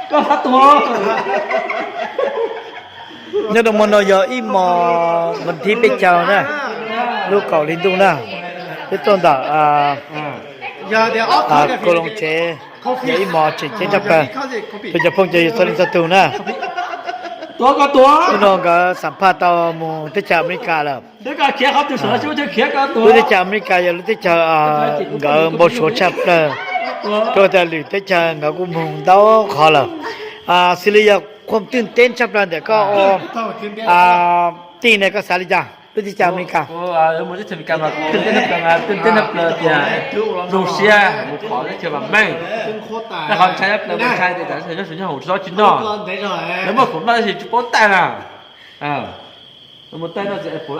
Koj xav tuag. Nyob rau hmo no yog ib hmos vas thib peb caug na, lub kaum hli ntuj na, peb tuaj ntawm Kau Loo tsev, yog ib hmos tseem ceeb tshaj plaws rau cov phooj cov ywg txhua leej txhua tus na. Hnub no nkawd xam phaj tau mus teb chaws Amelikas lawm. Lub teb chaws Amelikas yog lub teb chaws nkawd npau suav tshaj plaws, rau tias lwm teb chaws nkawd kuj mus ntau qhov lawm. Xws li yog qhuam twj teb tshaj plaws ntawm koj ua tij ne koj xav li cas lub teb chaws Amelikas? Zoo siab mus qhov teb chaws vam meej, qhov ntshai teb chaws ntshai tias nyob hauv tsis noj, lawv muaj khoom noj tab sis tsis paub taij na. Mus taij no tsis paub,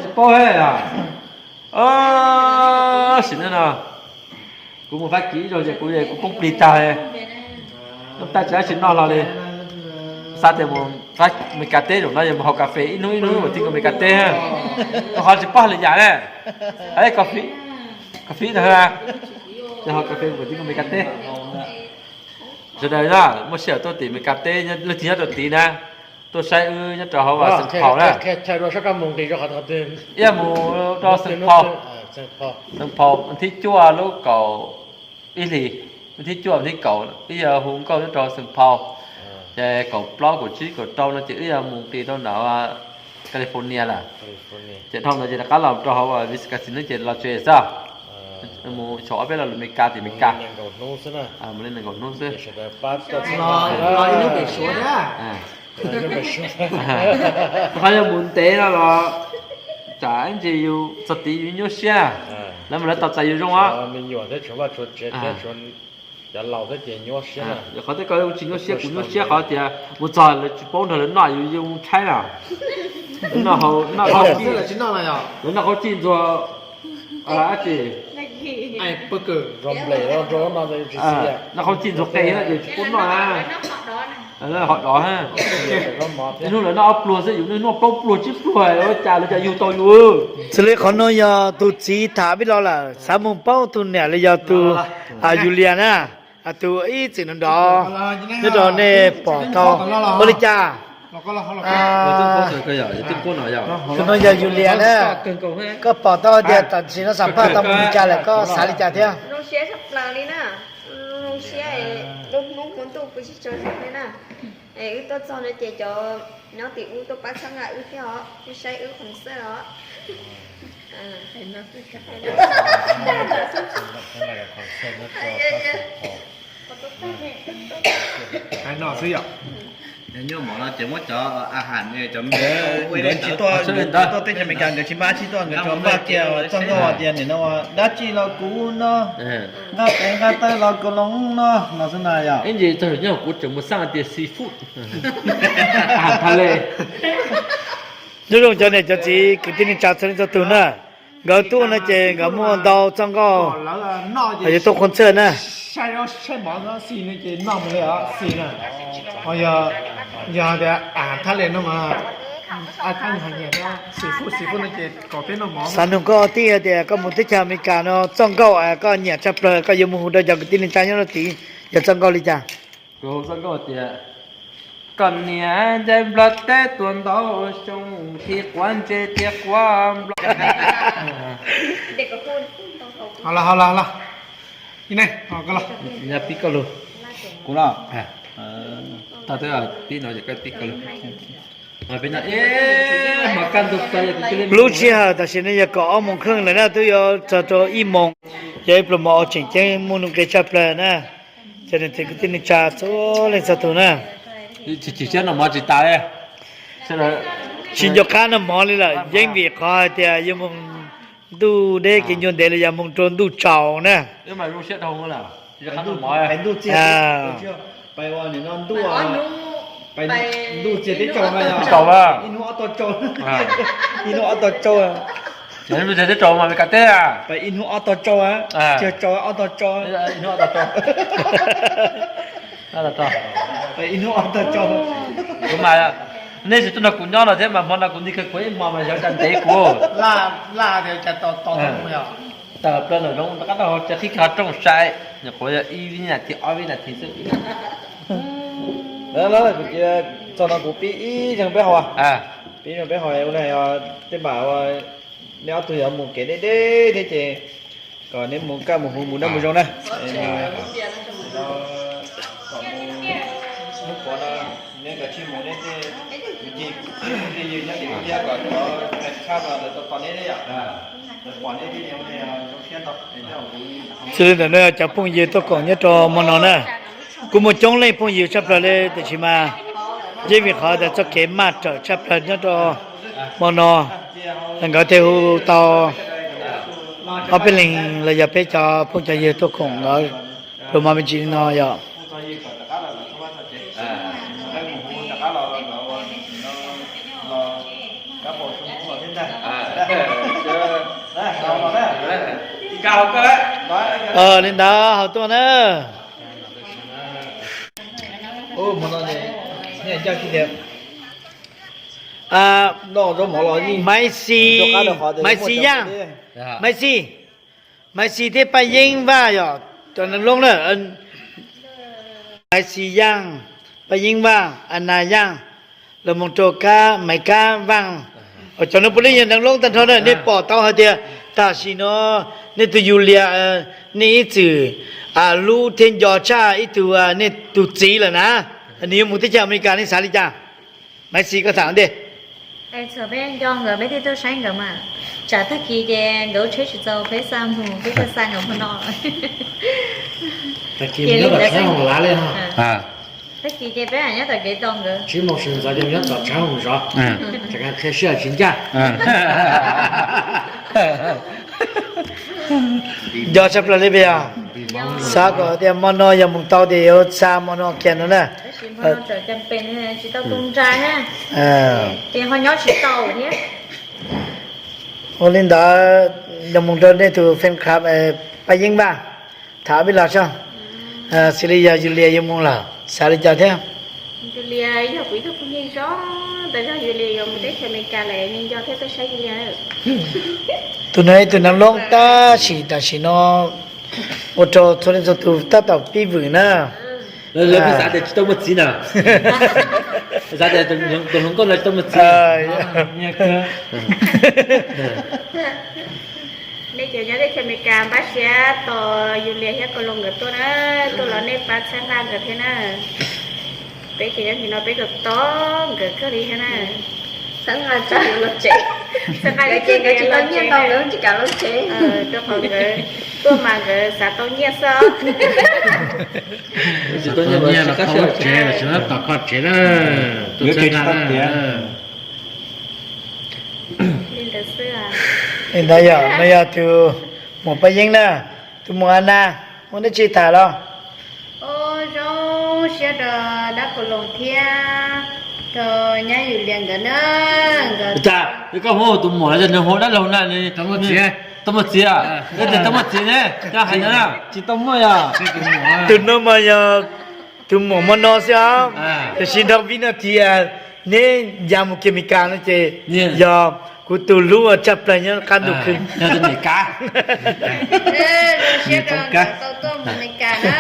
tsis paub he. Sim no kuv mus Fab Kis ib zaug ces kuv, kuv poob plig tag li, noj taij tsis dab tsi noj hlo li. Xav tias mus Amelikas teb zaum no yog mus haus kas fes ib hnub ib hnub mus txij nkaus Amelikas teb, rau qhov tsis paub hais li yam ne. Hais kas fes, kas fes no, ces haus kas fes mus txij nkaus Amelikas teb. Sawv daws na, muaj sij hawm tuaj tim Amelikas teb, leej twg nyob rau tid na, tuaj saib wb nyob rau hauv Saint Paul na. Ib yam mus rau Saint Paul, Saint Paul thib cuaj lub kaum ib hlis, thib cuaj thib kaum ib yam hu nkauj nyob rau Saint Paul. Ces kaum plaub kaum tsib kaum rau no ces wb yog mus nqis rau ntawm California lawm. Ces dhau ntawd ces rov qab los rau hauv Wisconsin no ces los tsev xwb. Mus thaum ob peb lo lus Amelikas tim Amelikas. Mus li nees nkaum hnub xwb. Qhov yog mus ntev no los tsam ib ntsis yus txog tid yus nyuaj siab, lawv mas lawv tos txais yus zoo os. Qhov tej ko tsis nyuaj siab, kuv nyuaj siab qhov tias mus txog lawv tsis paub nrog lawv noj yus yeej tshaib na. Lawv noj qaub cij ntxuag dab tsi, noj qaub cij ntxuag qe na ces tsis paub noj na. Hov dov, ib hnub lawv noj ob pluag xwb, yus niaj hnub noj plaub pluag tsib pluag, ua cas lawv cas yug tau yus. Xws li qhov no yog tus txiv tham pib los lawm, xav mus paub tus niam los yog tus Yulia na, tus ib txwm nrov nrov nyob rau nej pom tau. Ua li cas? Tus no yog Yulia na, koj pom tau tias tam sim no xam phaj tau mus li cas lawm koj xav li cas thiab? Zoo siab tshaj plaws li na, zoo siab, lub hnub hmo ntuj pw tsis tsaug zog li na. Es wb tuaj txog no ces cov nyob tim ub tuaj pab txhawb nqa wb thiab os, tuaj saib wb qhov xwb os. Hais no xwb yom. Nyuaj mov no ces muab cov a has cov me nkawd tsis tuaj, nkawd tuaj teb chaws Amelikas nkawd tsis maj tsis tuaj, nkawd tsuas npaj kiag txoj nkauj tias nim no dab tsi los kuv noj, nqaj tes nqaj taw los kuv los noj no xwb na yom. Ib ntsis txog nyob kuv tseem mus xaj tias seafood, a has thaj le. Nyob zoo cov niam cov txiv kwv tij neej tsa txhua leej txhua tus na, nkawd tuaj no ces nkawd muaj ntau txoj nkauj, yuav tuaj qhuab txhawj na. Xav nug koj tij tias koj mus teb chaws Amelikas no txoj nkauj koj nyiam tshaj plaws koj yuav mus hu rau cov kwv tij neej tsa nyob rau tid yog txoj nkauj li cas? Kuv hu txoj nkauj tias, koj niam ncaim nplog teb tuaj ntau xyoo, thiaj quav ntses thiaj quav nplog. Pib koj lug. Kuv los? Tag twb pib no ces koj pib koj lug. Lub sij hawm tam sim no yog kaum ob moos kheej lawm na, twb yuav txog rau ib moos, yog ib pluas moos uas tseem ceeb muaj nuj nqis tshaj plaws na. Cov niam txiv kwv tij neej tsa txhua leej txhua tus na, tsis noj mov tsis tas li. Tsis nco qab noj mov li lawm, yeej vim qhov hais tias yuav moog ntuj deb kev ncua ntev los yog moog rau ntuj tsaus na. Ntuj txiag teb tsaus, ib hnub ob tog tsaus, ib hnub ob tog tsaus, teb tsaus mas Amelikas teb, ib hnub ob tog tsaus, tsaus ob tog tsaus, ib hnub ob tog tsaus. Kuv mas, nej tsis tuaj nrog kuv nyob no thiab mas hmo no kuv nti kawg kuv ib hmo mas yog cas ntev kuv. Tawm plaws lawm zoo rov qab rau hauv ces qhib kiag qhov rooj sai, nyuam qhuav yog ib vib nas this ob vib nas this xwb. Kuv cia txog no kuv pib ib zeeg peb haus, pib ib zeeg peb haus ua li, tej mam ua neb ob tug yuav mus kev deb deb thiab ces kom neb mus kaj mus huv mus noj mus zoo na. Hnub puav no neb kav tsij mus neb tej kwv tij, tej yawg nyob tim ub thiab kom cov tshaj no lawv tau tos neb thiab yom, lawv pom neb thiab. Xws li ntawm no cov phooj ywg tuaj koom nyob rau hmo no na, kuj muaj coob leej phooj ywg tshaj plaws li tiam sis mas yeej vim qhov tias txoj kev maj rawm tshaj plaws nyob rau hmo no, nkawd thiaj hu tau ob peb leeg los yog peb cov phooj cov ywg tuaj koom nkawd pluas hmo me ntsis li no yom. Li ntawd haus tuaj na. Maiv Xis, Maiv Xis Yaaj, Maiv Xis, Maiv Xis thiab Paj Yeeb Vaj yom, cov neeg Loob na. Maiv Xis Yaaj, Paj Yeeb Vaj, Anas Yaaj, los mus rau Kab, Maiv Kab Vaaj. Cov no puav leej yog neeg Loob tag nrho na. Nej pom tau hais tias tam sim no nej tus Yus Lias, nej ib txwm hlub thiab nco tshaj ib tug nej tus txiv lawm na. Nws yuav mus teb chaws Amelikas nej xav li cas? Maiv Xis koj tham ntej. Txawm peb nco nkawd peb thiaj tuaj saib nkawd mas, tsam tag kis ces nkawd lub tsheb tsis txaus peb xa mus peb thiaj xa nkawd hmo no. Tag kis nyob tom tsheb hoom lav li no. Tag kis ces peb nyob tom kev tos nkawd. Tsib moos sawv ntxov ces nyob tom tsheb hoom zov, tsam qhia sij hawm tsis ncaj. Nco tshaj plaws li peb yog xav kom tias hmo no yog mus tau tias yuav xa hmo no kiag no na. Ua li ntawd, yog mus rau nej tus fan club Paj Yeeb Vaj, tham peb los tso, xws li yog Yus Lias yuav mus lawm xav li cas thiab? Tus no ib tug neeg Loob tab sis tam sim no ua rau txhua leej txhua tus tab tom pib vwm na. Lawv xav tias tsis tau muaj txiv na. Xav tias tus hluas nkauj no tsis tau muaj txiv. Nej cov nyob teb chaws Amelikas npaj siab tos Yus Lias thiab Kaus Loos nkawd tuaj na, tuaj los nej pab txhawb nqa nkawd thiab na. Peb ces nyob tim no peb tos tos nkawd kawg li thiab na. Txhawb nqa tsis kam los tsev, txhawb nqa ces nkawd tsis tau nyiaj tau nkawd tsis kam los tsev, rau qhov nkawd tuaj mas nkawd xav tau nyiaj xwb. Tsis tau nyiaj los tsis kam los tsev, tsis tau tom kho tsev na. Tus txhawb nqa na. Li ntawd yog, no yog tus muam Paj Yeeb na, tus muam Anas, muaj dab tsi tham los? Zoo siab rau dab Kaus Loos thiab rau nyab Yus Lias nkawd na. Cas koj hu tus muam los yog nws hu dab laug na? Tau muaj txiv, neb tias tau muaj txiv ne, koj hais ntawd na. Tsis tau muaj yog. Tus no mas yog tus muam hmo no xwb os, tiam sis nrog vib no tias neb ya mus kiag Amelikas no ces yog kuv tus hlub tshaj plaws nyob qab ntuj khw. Zoo siab rau nkawd tau tuaj mus Amelikas na,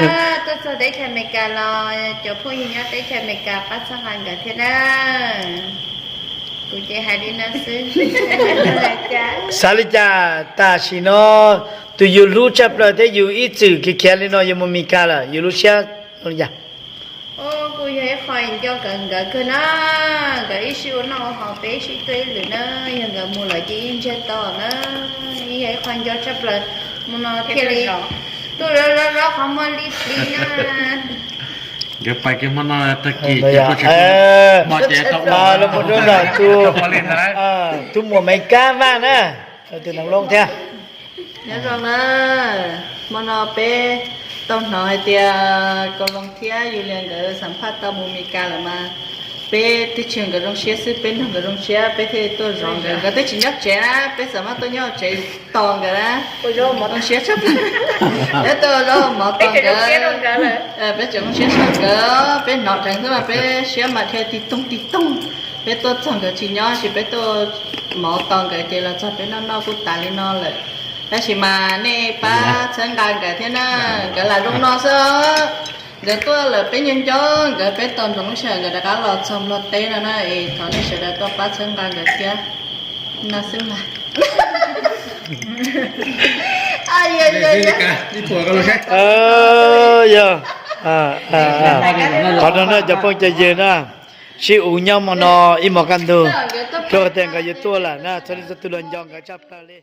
tuaj txog teb chaws Amelikas los cov phooj ywg nyob teb chaws Amelikas pab txhawb nqa nkawd thiab na. Kuv ces hais li no xwb. Xav li cas tam sim no tus yus hlub tshaj plaws thiab yus ib txwm khiav khiav li no yuav mus Amelikas lawm yus lub siab zoo li cas? Kuj yog ib qho nco nkawd nkawd kawg na, nkawd ib sij ua noj ua haus peb ib sij tuaj ib lwm na, yog nkawd mus lawm ces yeej ntsiag to na, yog ib qho nco tshaj plaws. Mus no thiaj li tuaj zov zov qhov muag li plis na. Nkawd pais kiag hmo no tag kis ces hmo ces tau ua tus muam Maiv Kab Vaj na, tus neeg Loob thiab. Nyob zoo na, hmo no peb tau hnov hais tias Kaus Loos thiab Yus Lias nkawd xam phaj tau mus Amelikas lawm mas peb twb tsis nkawd zoo siab xwb, peb nrog nkawd zoo siab peb thiaj tuaj zov nkawd. Nkawd twb tsis nyob tsev na, peb xam phaj tuaj nyob tsev tos nkawd na. Zoo siab tshaj plaws, peb tuaj ua zaub mov tos nkawd, peb tseem zoo siab tshaj nkawd. Peb hnov dheev xwb mas peb siab mas dhia tig toog tig toog. Peb tuaj txog nkawd tsis nyob ces peb tuaj mov tos nkawd ces los txog peb noj noj kuj tas li no lawm. Tab sis mas nej pab txhawb nqa nkawd thiab na, nkawd lam zoo no xwb. Nkawd tuaj lawm peb nyob nco nkawd, peb tos ntsoov lub sij hawm nkawd rov qab los txog Nplog teb no na, es thov nej sawv daws tuaj pab txhawb nqa nkawd thiab no xwb mas. Yog, qhov no na cov phooj cov ywg na, sib uv nyob hmo no ib hmos kaj ntug, rau qhov tias nkawd yuav tuaj lawm na, txhua leej txhua tus los nco nkawd tshaj plaws li.